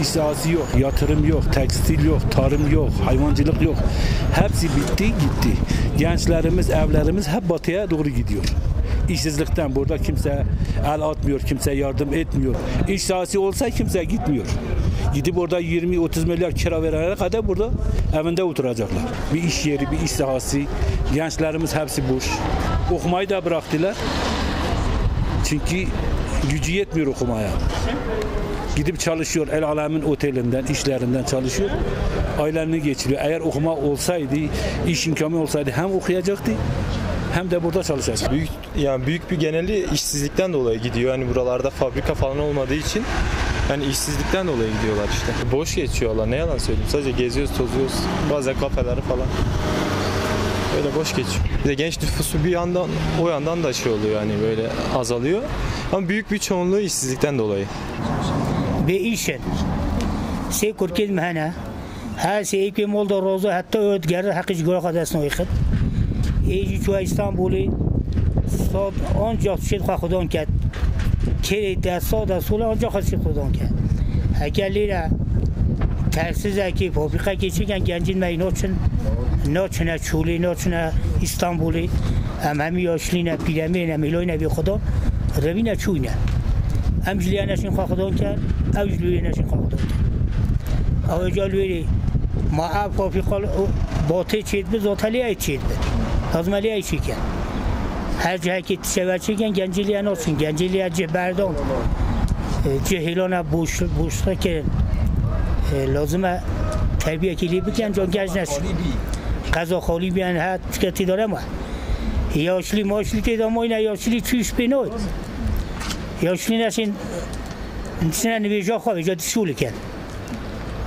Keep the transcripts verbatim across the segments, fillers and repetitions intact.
İş sahası yok, yatırım yok, tekstil yok, tarım yok, hayvancılık yok. Hepsi bitti, gitti. Gençlerimiz, evlerimiz hep batıya doğru gidiyor. İşsizlikten burada kimse el atmıyor, kimse yardım etmiyor. İş sahası olsa kimse gitmiyor. Gidip orada yirmi otuz milyar kira verene kadar burada evinde oturacaklar. Bir iş yeri, bir iş sahası. Gençlerimiz hepsi boş. Okumayı da bıraktılar. Çünkü gücü yetmiyor okumaya. Gidip çalışıyor, el alemin otelinden, işlerinden çalışıyor. Ailelerini geçiriyor. Eğer okuma olsaydı, iş imkanı olsaydı hem okuyacaktı hem de burada çalışacaktı. Büyük, yani büyük bir geneli işsizlikten dolayı gidiyor. Yani buralarda fabrika falan olmadığı için yani işsizlikten dolayı gidiyorlar işte. Boş geçiyor Allah, ne yalan söyleyeyim. Sadece geziyoruz, tozuyoruz. Bazen kafeleri falan. Öyle boş geçiyor. Bir de genç nüfusu bir yandan, o yandan da şey oluyor yani, böyle azalıyor. Ama büyük bir çoğunluğu işsizlikten dolayı. Bê îş in. Sê kurkên me hene. Her sê êkê mol de rozo heta ot gerre heqî ji gora xwe dest nayê xit. Ê jî çûya Îstanbulê, sed ancak tişt xwe xudan ket. Kerê te sed e sola ancak xwe tişt xudan ket. Heke lêre tersizekî, fabrîqekî çêken gencên me yî naçin, naçine Çolê, naçine Îstanbulê. Em hemî yaşlî ne, pîremê ne, mîloyne vê xudan, revîne çûyne. Em ji lê neşin xwe xudan ken, ew ji lê neşin xwe xudan ken. Ew ê ca li wêrê ma ev fabrîka batê çêdibe, zaten lê ey çêdibe. Lazim e lê ey çêke. Her cihekê tişeve çêken, gencê lê naçin, gencê lê cih berdan. E, cih hêlana boş, boşluk kirin. E, lazim e terbiyekê lê bikin, can genc neşin. Qeza xalî biyan, ha, tiştekî dane ma. Yaşlî maşlî tê de mayne, yaşlî çû iş pê nayê. Yaşlî neşin, çine nivêja xwe vêca dişûlikin.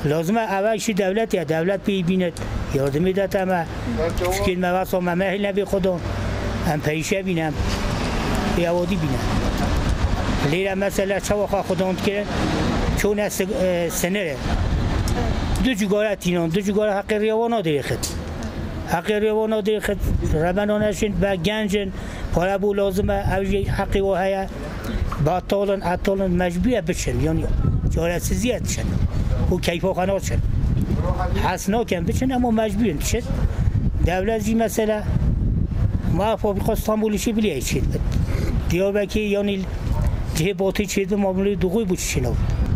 Lazim e eve işî dewlet ya, dewlet pê bîne, yardimê de te me. Fikir me vesa me mehil nebê xwe don. Em peyşe bîne, em pê awadî bîne. Lêre mesela çawa xwe xwe don dikirin, çûne si-, e, sinire. Du cigare tînon, du cigare heqê rêwana dirêxit. Heqê rêwana dêxit, rebeno neşin, be genc in, pare bû lazim e, ew jî heqê we heye. Betal in, etal in, mecbûr e biçin, yanî çaresizî ye diçin. Û keyfa xwe naçin. Hes nakin biçin, ema mecbûr in diçin. Dewlet jî mesela, ma fabrîka Stenbolê çi bilî çi dibit. Diyarbekir, yanî cihê batî çêdibit, mamulî duxuy bû çi çîno.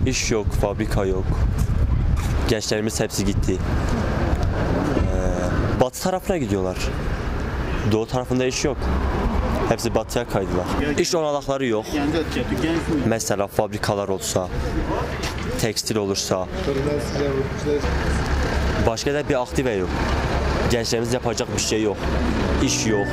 İş yok, fabrika yok. Gençlerimiz hepsi gitti. Ee, batı tarafına gidiyorlar. Doğu tarafında iş yok. Hepsi batıya kaydılar. İş olanakları yok. Mesela fabrikalar olsa, tekstil olursa, başka da bir aktive yok. Gençlerimiz yapacak bir şey yok. İş yok.